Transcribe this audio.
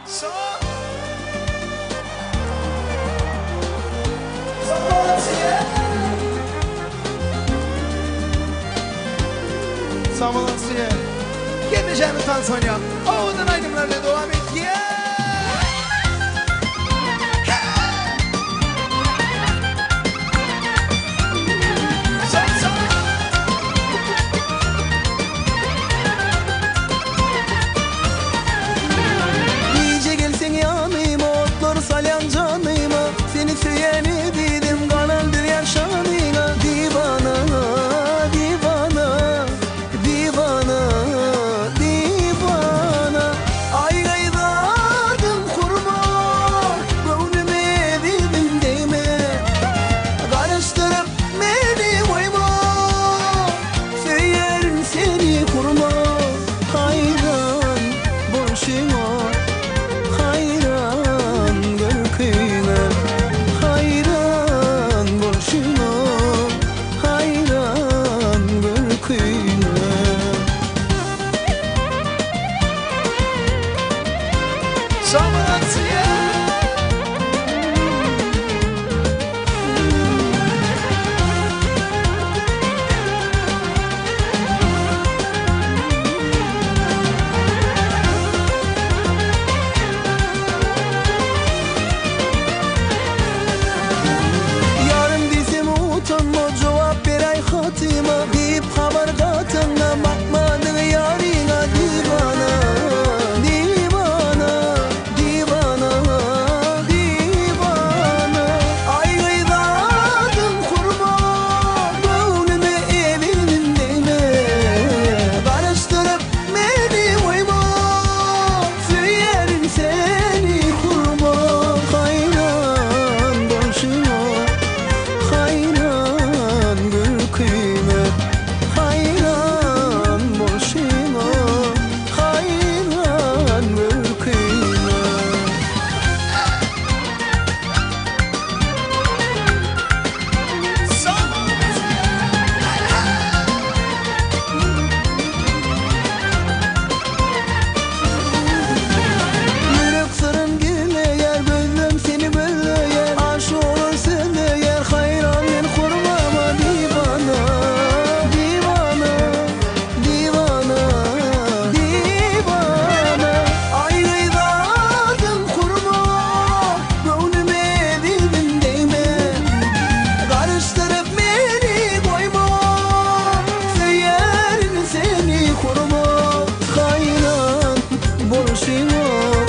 Sag boluň size. Gelnejeňiz tans oýnaýar. Owadan aýdymlar bilen dowam edýär. Gije gelseň ýanyma otlar salýaň janyma Seni söýen ezizim galan dünýäň şanyna Diwana diwana diwana diwana Aý gyzardym hurma göwnüme ezizim degme Garaşdyryp meni goýma Söýerin seni hurma Haýran bolşuňa Haýran görküňe Haýran bolşuňa Haýran görküňe. Ýarym diýsem utanma jogap beräý hatyma Diýip habar gataňa bakmadyň ýaryňa Diwana, diwana, diwana, diwana Aý gyzardym hurma göwnüme ezinim degme Garaşdyryp meni goýma Söýerin seni hurma Haýran bolşuňa Haýran gülküňe Haýran bolşuňa Haýran gülküňe. Ýürek syryn gizleýär, gözlem seni gözleýär, Aşyk bolan sözleýär, haýran men hurmama Diwana, diwana, diwana, diwana Aý gyzardym hurma, göwnüme ezizim degme Garyşdyryp meni goýma, söýerin seni hurma Haýran bolşuňa.